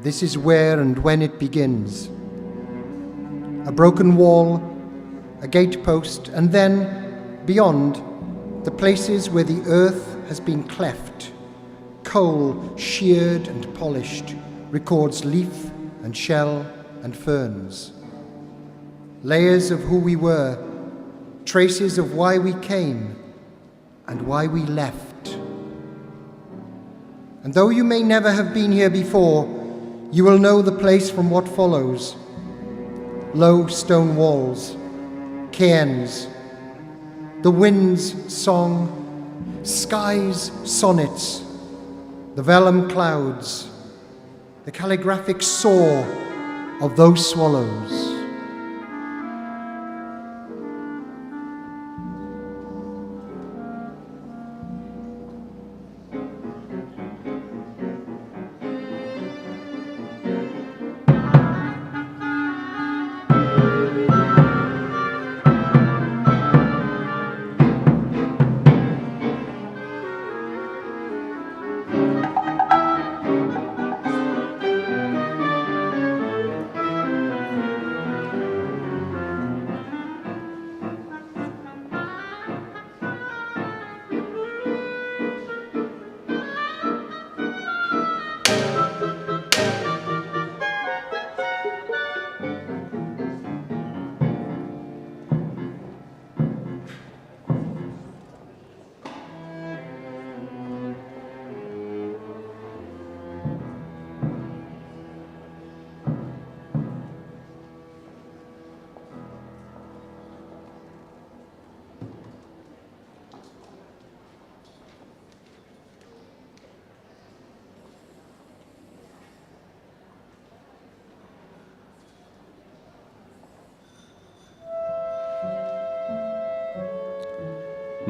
This is where and when it begins. A broken wall, a gatepost, and then, beyond, the places where the earth has been cleft, coal sheared and polished, records leaf and shell and ferns. Layers of who we were, traces of why we came and why we left. And though you may never have been here before, you will know the place from what follows. Low stone walls, cairns, the wind's song, sky's sonnets, the vellum clouds, the calligraphic soar of those swallows.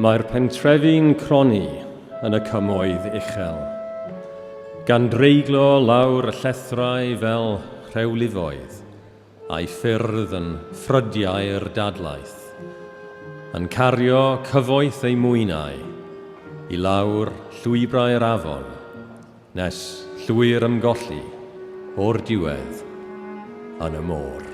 Mae'r pentrefi'n cronni yn y cymoedd uchel, gan dreiglo lawr y llethrau fel rhewlifoedd, a'i ffyrdd yn ffrydiau'r dadlaeth, yn cario cyfoeth ei mwynau i lawr llwybrau'r afon nes llwyr ymgolli o'r diwedd yn y môr.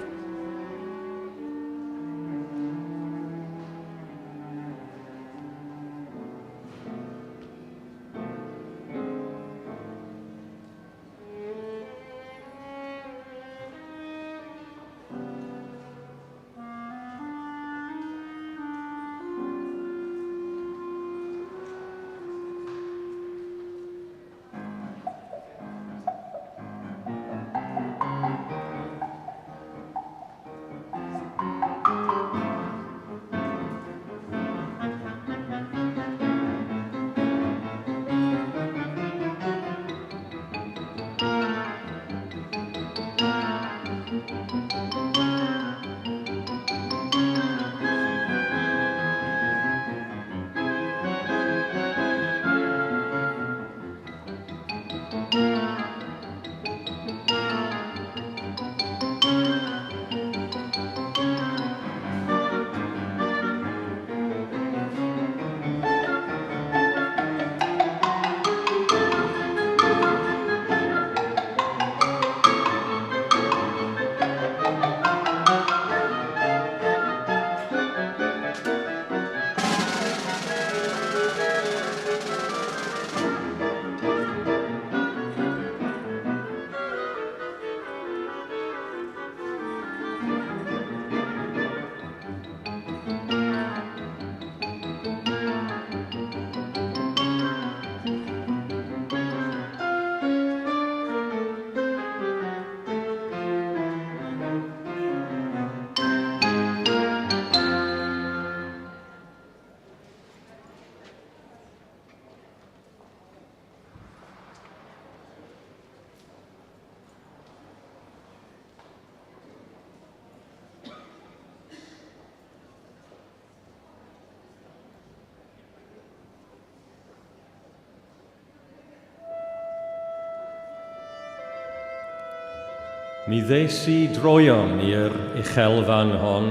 Mi ddes i droeon i'r uchelfan hon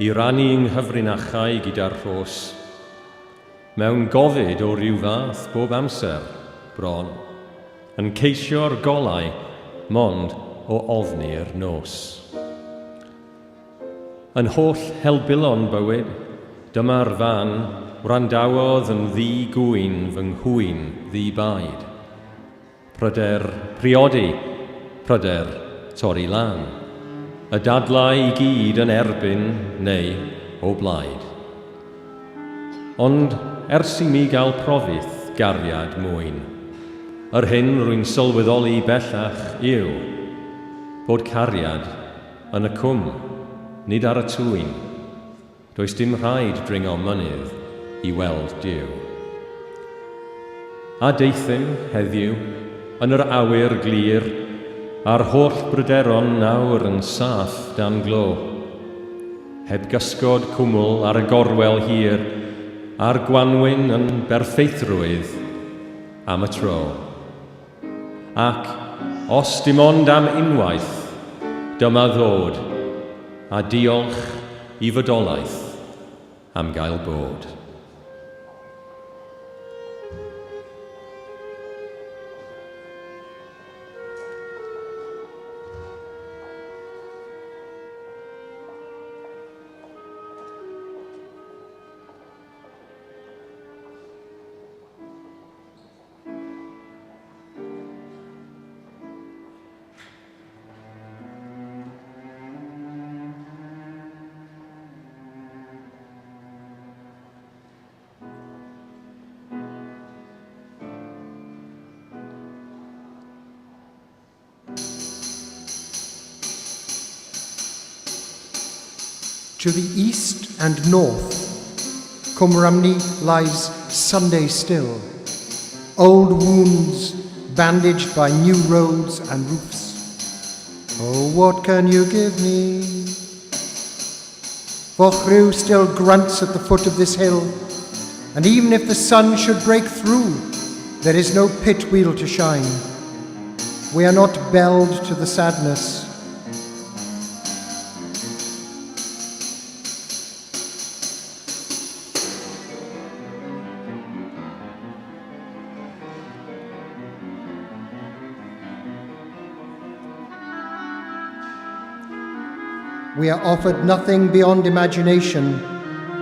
i rannu nghyfrinachau gyda'r rhos. Mewn gofid o ryw fath bob amser, bron, yn ceisio'r golau mond o ofni'r nos. Yn holl helbulon bywyd, dyma'r fan wrandawodd yn ddi-gŵyn fy nghŵyn ddi-baid. Pryder priodi, pryder torri lan, y dadlau i gyd yn erbyn neu o blaid. Ond ers i mi gael profith gariad mwyn, yr hyn rwy'n sylweddoli bellach yw bod cariad yn y cwm, nid ar y twyn. Does dim rhaid dringo mynydd i weld Duw. A deuthum, heddiw, yn yr awyr glir, a'r holl bryderon nawr yn saff dan glo. Heb gysgod cwmwl ar y gorwel hir, a'r gwanwyn yn berffeithrwydd am y tro. Ac, os dim ond am unwaith, dyma ddod, a diolch i fodolaeth am gael bod. To the east and north, Cwm Rhymni lies Sunday still, old wounds bandaged by new roads and roofs. Oh, what can you give me? Fochriw still grunts at the foot of this hill, and even if the sun should break through, there is no pit wheel to shine. We are not belled to the sadness. We are offered nothing beyond imagination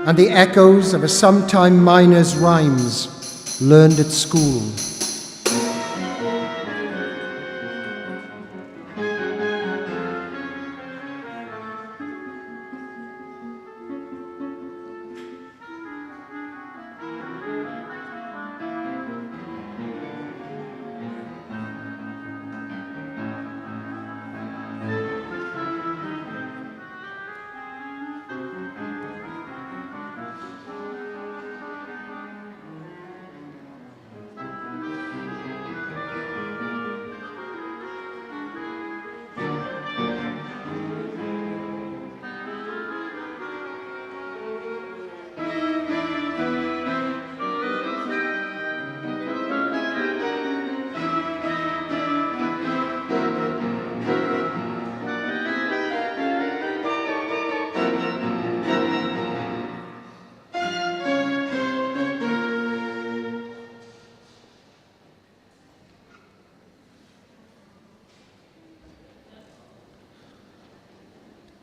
and the echoes of a sometime miner's rhymes learned at school.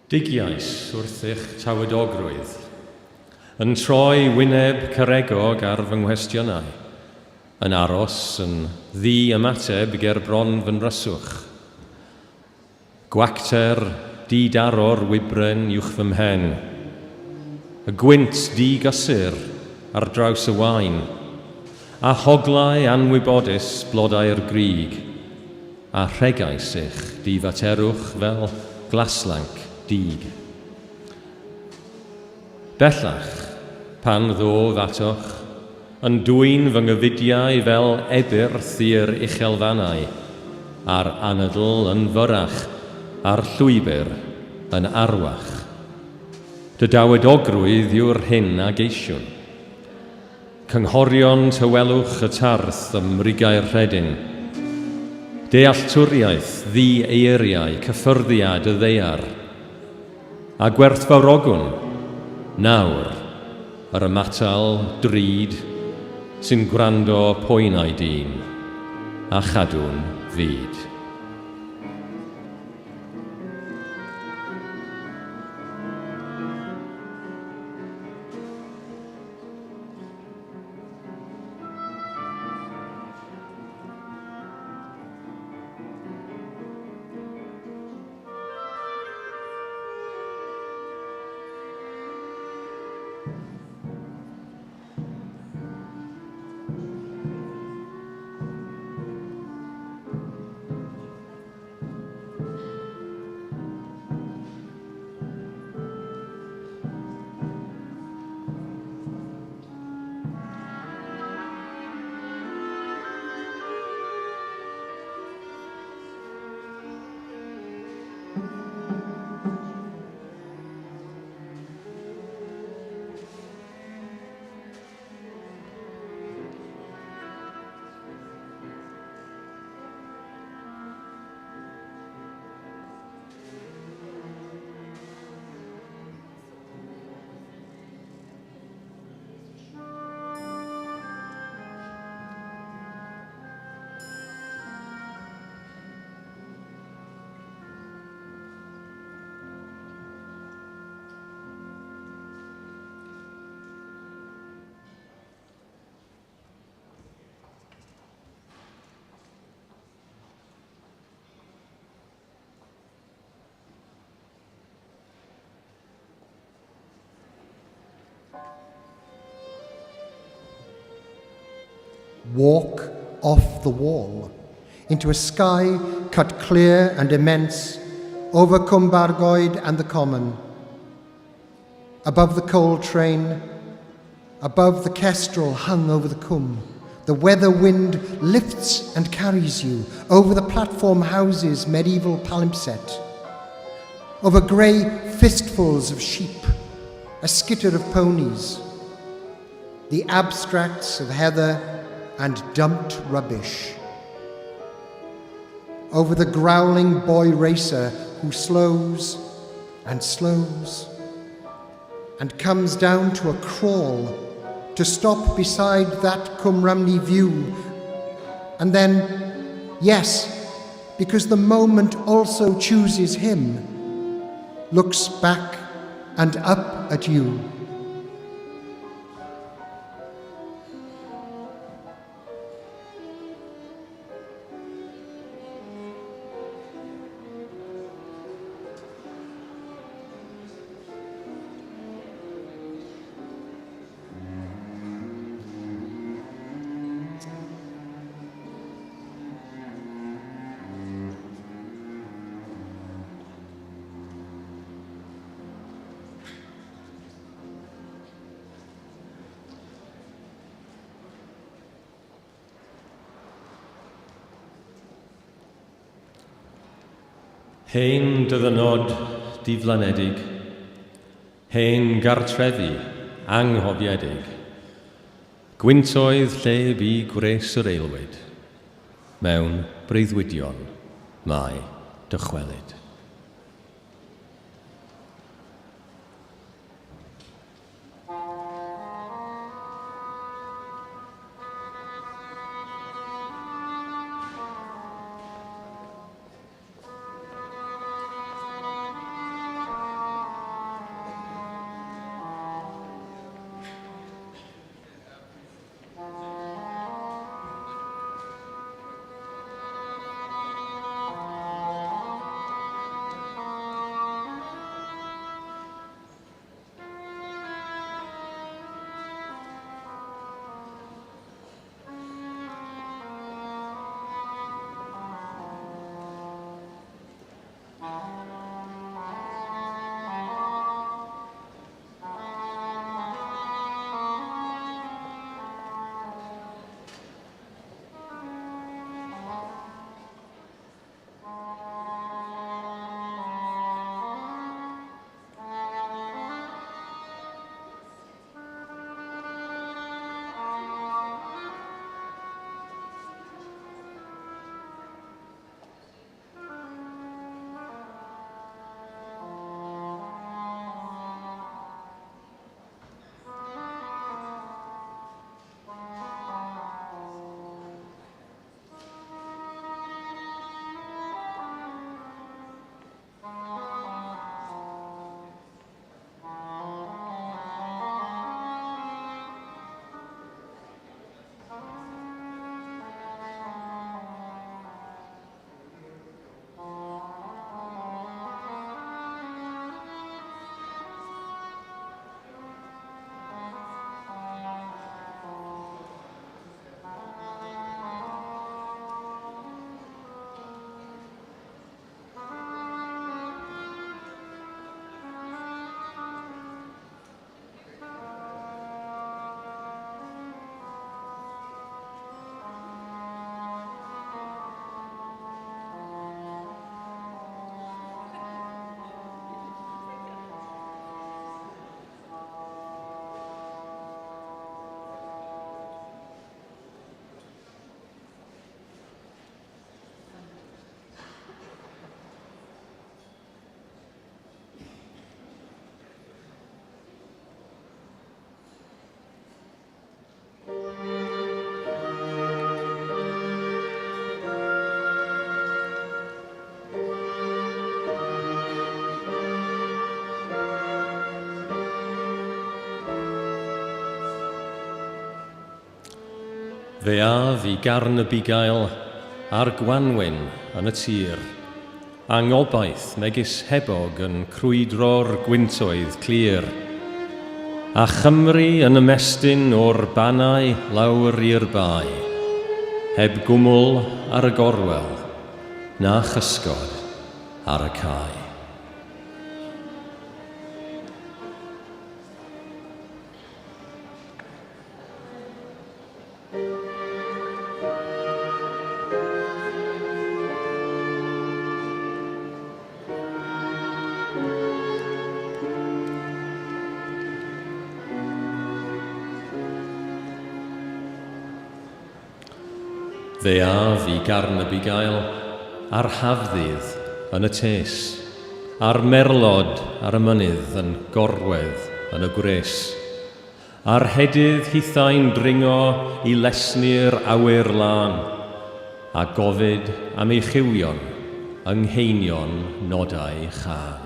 Digiais wrthych tawedogrwydd, yn troi wyneb caregog ar fy nghwestiynau, yn aros yn ddi-ymateb ger bron fy nryswch. Gwacter di-daro'r wybren uwch fy mhen, y gwynt di-gysur ar draws y waen, a hoglau anwybodus blodau'r grug, a rhegais eich difaterwch fel glaslanc dig. Bellach, pan ddof atoch, yn dwyn fy nghyfudiau fel ebyrth i'r uchelfannau, a'r anadl yn fyrrach, a'r llwybr yn arwach. Dy dawedogrwydd yw'r hyn a geisiwn. Cynghorion tawelwch y tarth ym mrigau'r rhedyn. Dealltwriaeth ddi-eiriau cyffyrddiad y ddaear. A gwerthfawrogwn, nawr, yr ymatal drud sy'n gwrando poenau dyn, a chadw'n fud. Walk off the wall into a sky cut clear and immense over Cwm Bargoed and the Common, above the coal train, above the kestrel hung over the cwm. The weather wind lifts and carries you over the platform houses' medieval palimpsest, over grey fistfuls of sheep, a skitter of ponies, the abstracts of heather and dumped rubbish, over the growling boy racer who slows and slows and comes down to a crawl to stop beside that Cwm Rhymni view. And then, yes, because the moment also chooses him, looks back and up at you. Hen dyddynod diflanedig, hen gartrefi anghofiedig, gwyntoedd lle bu gwres yr aelwyd, mewn breuddwydion mae dychwelyd. Fe af i Garn y Bugail a'r gwanwyn yn y tir, angobaith megis hebog yn crwydro'r gwyntoedd clir, a Chymru yn ymestyn o'r Bannau lawr i'r bae. Heb gwmwl ar y gorwel, na chysgod ar y cae. Fe af i Garn y Bugail ar hafddydd yn y tes, a'r merlod ar y mynydd yn gorwedd yn y gwres, a'r hedydd hithau'n dringo i lesni'r awyr lân, a gofid am ei chywion yng ngheinion nodau chân.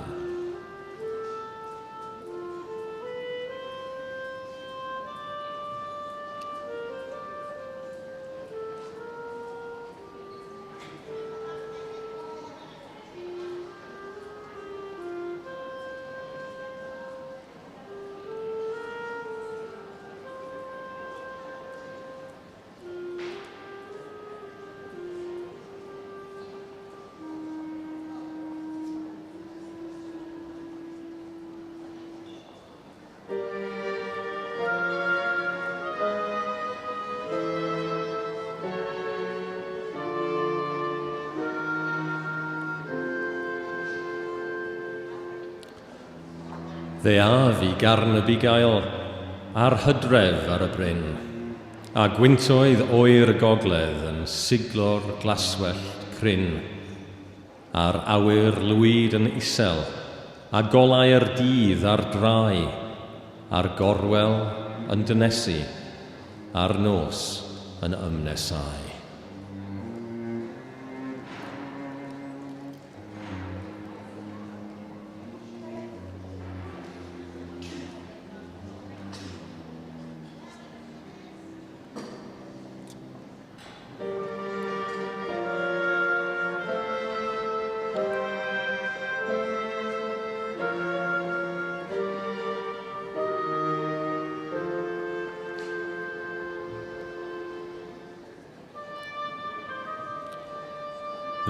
Fe af i Garn y Bugail a'r hydref ar y bryn, a gwyntoedd oer y gogledd yn siglo'r glaswellt crin. A'r awyr lwyd yn isel, a golau'r dydd ar drai, a'r gorwel yn dynesu, a'r nos yn ymnesáu.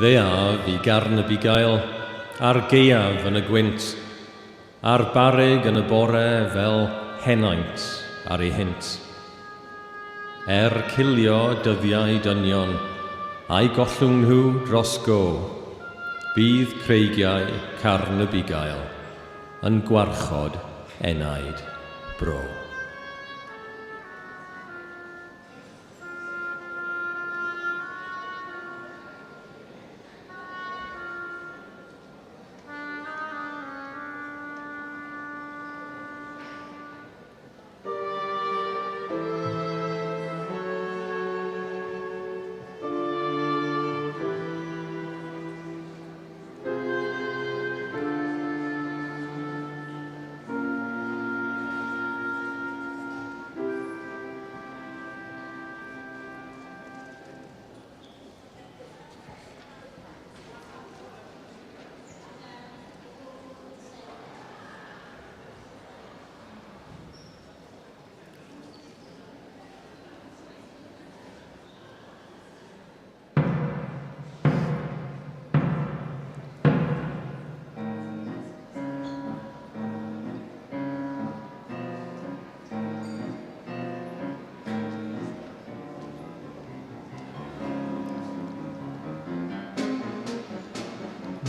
Fe af i Garn y Bugail, a'r gaeaf yn y gwynt, a'r barrug yn y bore fel henaint ar ei hynt. Er cilio dyddiau dynion, a'u gollwng nhw dros go, bydd creigiau Carn y Bugail yn gwarchod enaid bro.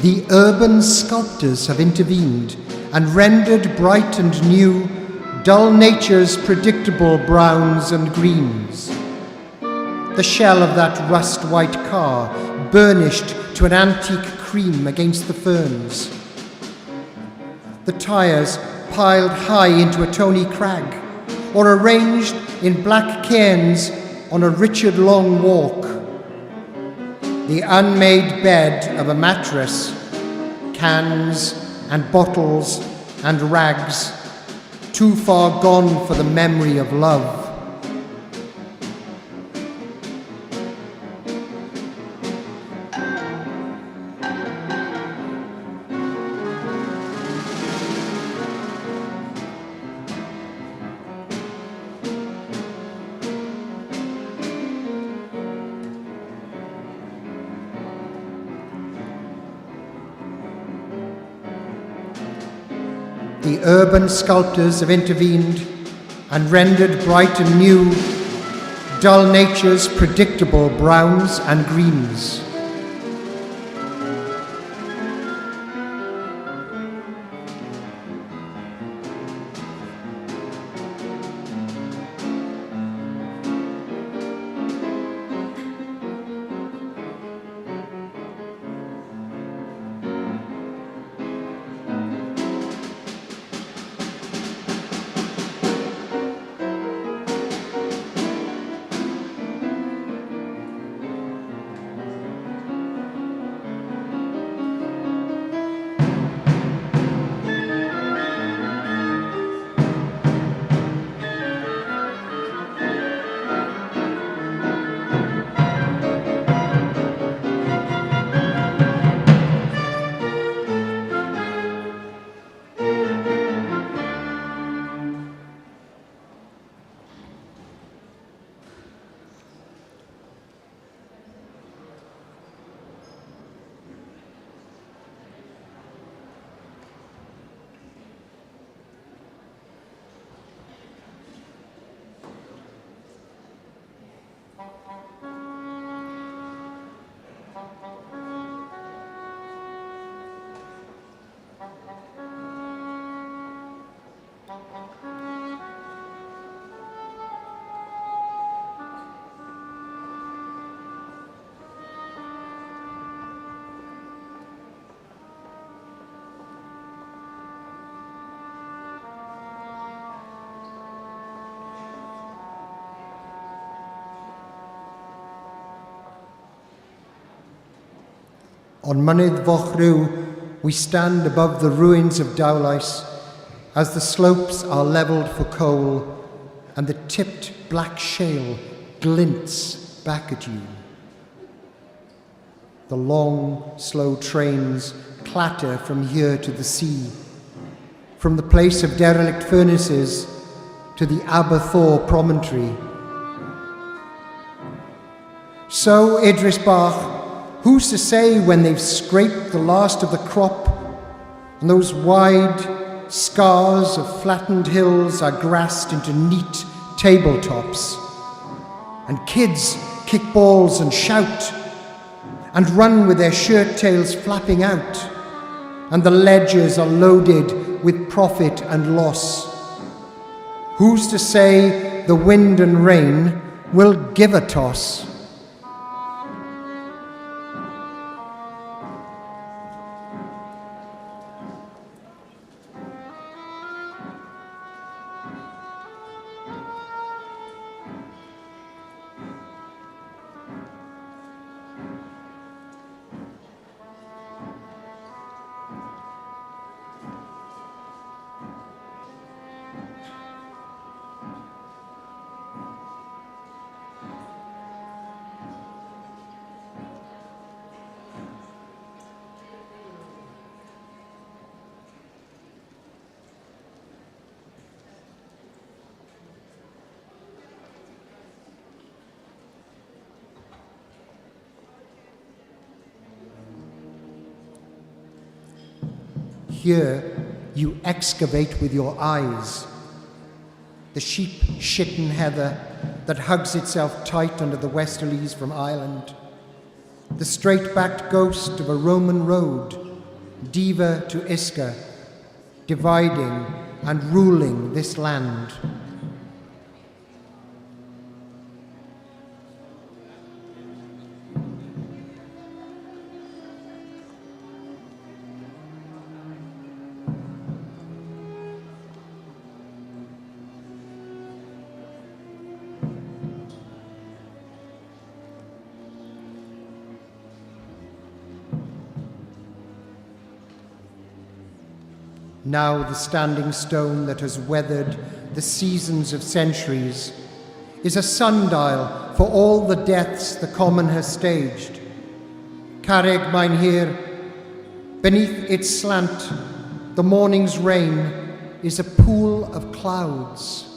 The urban sculptors have intervened and rendered bright and new dull nature's predictable browns and greens. The shell of that rust-white car burnished to an antique cream against the ferns. The tyres piled high into a tony crag, or arranged in black cairns on a Richard Long walk. The unmade bed of a mattress, cans and bottles and rags, too far gone for the memory of love. the urban sculptors have intervened and rendered bright and new dull nature's predictable browns and greens. On Mynydd Fochriw, we stand above the ruins of Dowlais as the slopes are levelled for coal and the tipped black shale glints back at you. The long, slow trains clatter from here to the sea, from the place of derelict furnaces to the Aberthaw promontory. So, Idris Bach, who's to say when they've scraped the last of the crop and those wide scars of flattened hills are grassed into neat tabletops, and kids kick balls and shout and run with their shirt tails flapping out, and the ledgers are loaded with profit and loss? Who's to say the wind and rain will give a toss? Here you excavate with your eyes the sheep-shitten heather that hugs itself tight under the westerlies from Ireland, the straight-backed ghost of a Roman road, Deva to Isca, dividing and ruling this land. Now the standing stone that has weathered the seasons of centuries is a sundial for all the deaths the common has staged. Carreg Maenhir, beneath its slant, the morning's rain is a pool of clouds.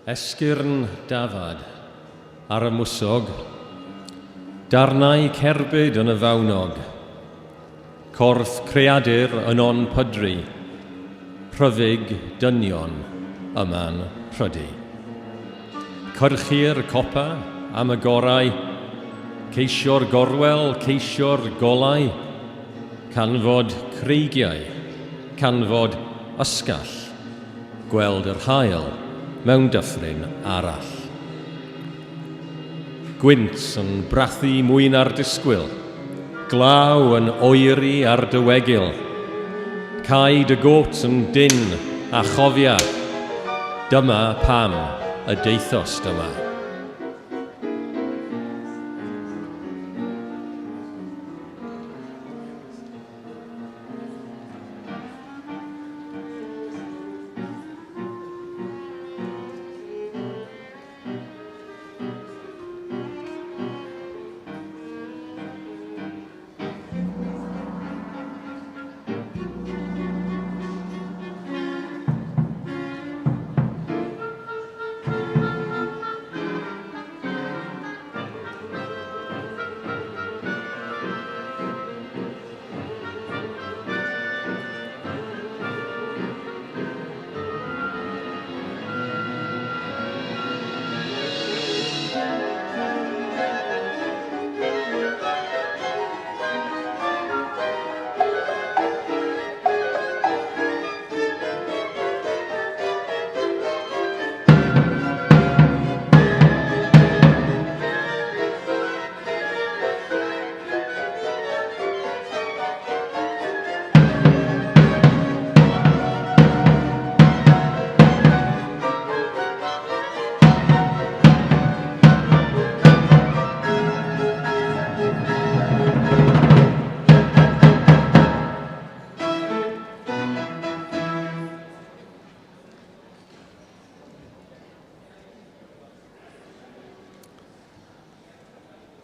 Esgyrn dafad ar y mwsog, darnau cerbyd yn y fawnog, corff creadur yno'n pydru, rhyfyg dynion yma'n prydu. Cyrchu'r copa am y gorau, ceisio'r gorwel, ceisio'r golau, canfod creigiau, canfod ysgall, gweld yr haul mewn dyffryn arall. Gwynt yn brathu mwy na'r disgwyl, glaw yn oeri ar dy wegil. Cau dy gôt yn dynn a chofia, dyma pam y daethost yma.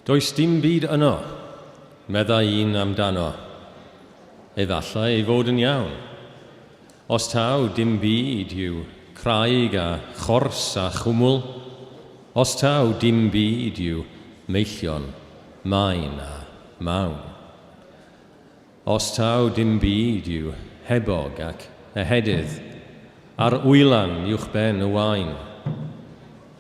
Does dim byd yno, meddai un amdano. Efallai ei fod yn iawn. Os taw dim byd yw craig a chors a chwmwl, os taw dim byd yw meillion, maen a mawn. Os taw dim byd yw hebog ac ehedydd, a'r wylan uwchben y waen.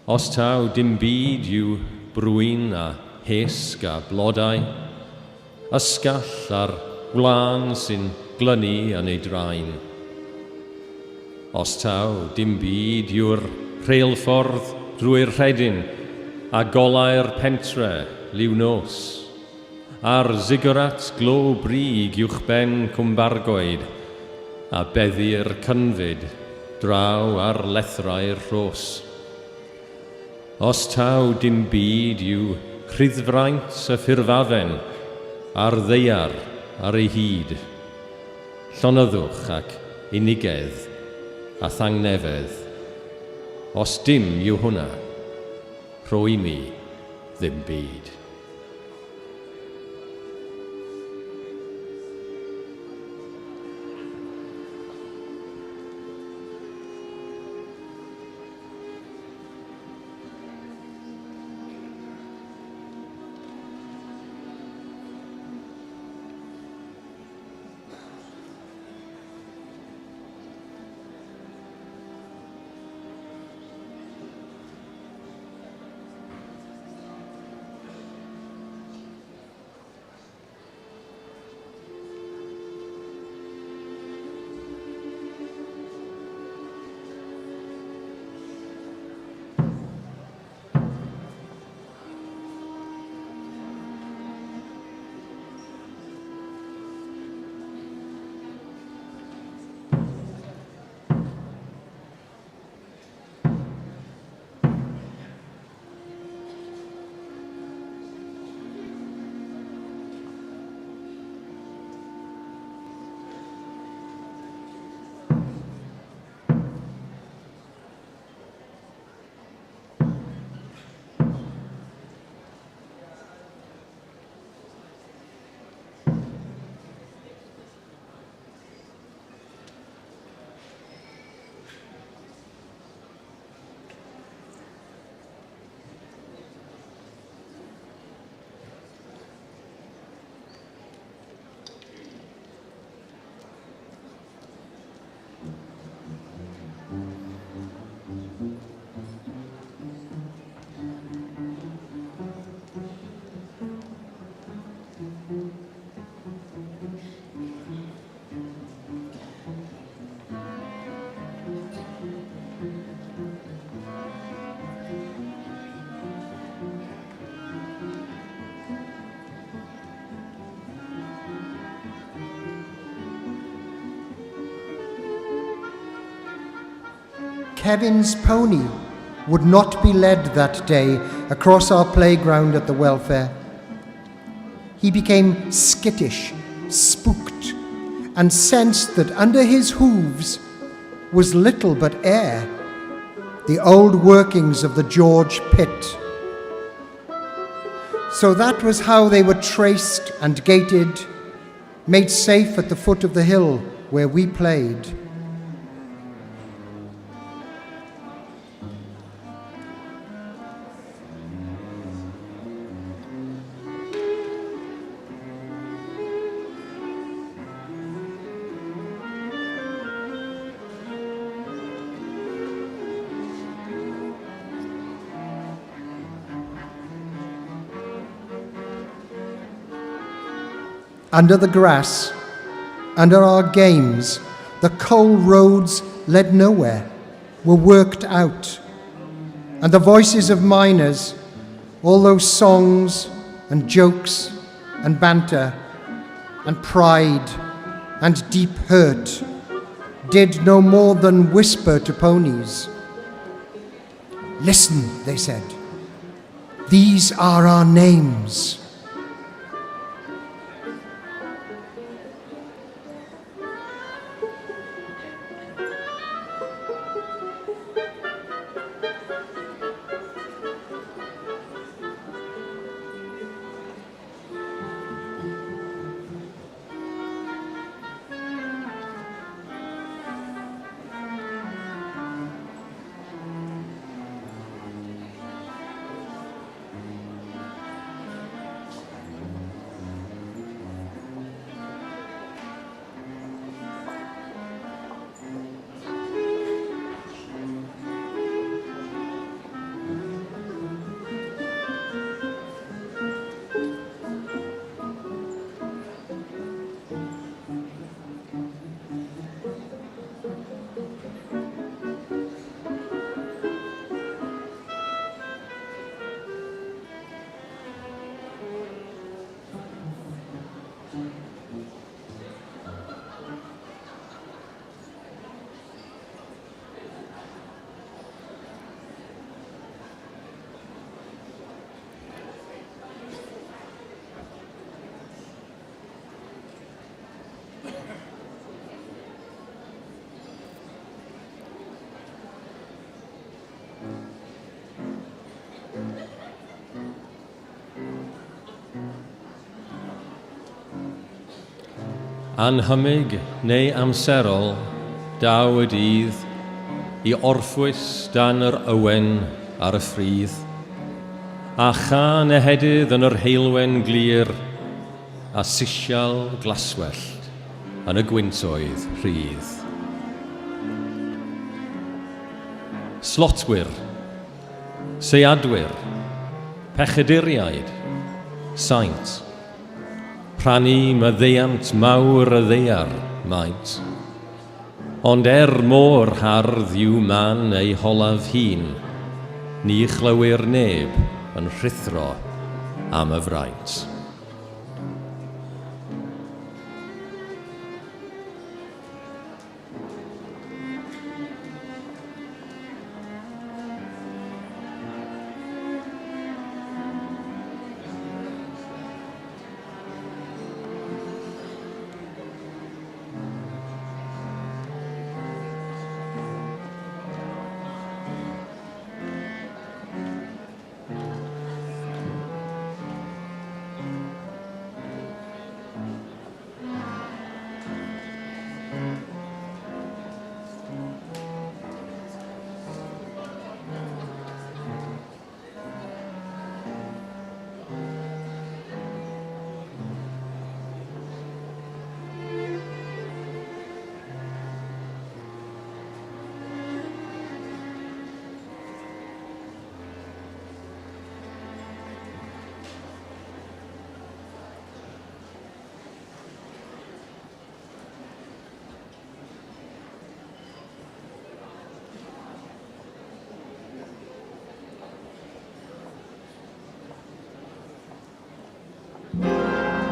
Os taw dim byd yw brwyn a hesg a blodau, ysgall a'r wlân sy'n glynu yn ei draen. Os taw dim byd yw'r rheilffordd drwy'r rhedyn a golau'r pentre liw nos. A'r ziggurat glo brig uwchben Cwmbargoed, a beddi'r cynfyd draw ar lethrau'r rhos. Os taw dim byd yw rhyddfraint y ffurfafen a'r ddaear ar ei hyd, llonyddwch ac unigedd a thangnefedd, os dim yw hwnna, rho i mi ddim byd. Kevin's pony would not be led that day across our playground at the welfare. He became skittish, spooked, and sensed that under his hooves was little but air, the old workings of the George pit. So that was how they were traced and gated, made safe at the foot of the hill where we played. Under the grass, under our games, the coal roads led nowhere, were worked out. And the voices of miners, all those songs and jokes and banter and pride and deep hurt, did no more than whisper to ponies. Listen, they said, these are our names. Anhymig neu amserol, daw y dydd, i orffwys dan yr ywen ar y ffridd, a chan ehedydd yn yr heulwen glir, a sisial glaswellt yn y gwyntoedd rhydd. Slotwyr, seiadwyr, pechaduriaid, saint, Rhannu maddeuant mawr y ddaear, maent. Ond er mor hardd yw man ei holaf hun, ni chlywir neb yn rhuthro am y fraint.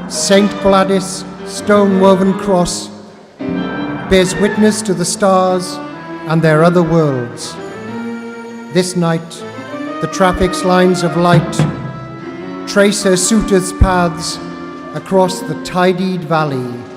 St. Gwladys' stone-woven cross bears witness to the stars and their other worlds. This night, the traffic's lines of light trace her suitors' paths across the tidied valley.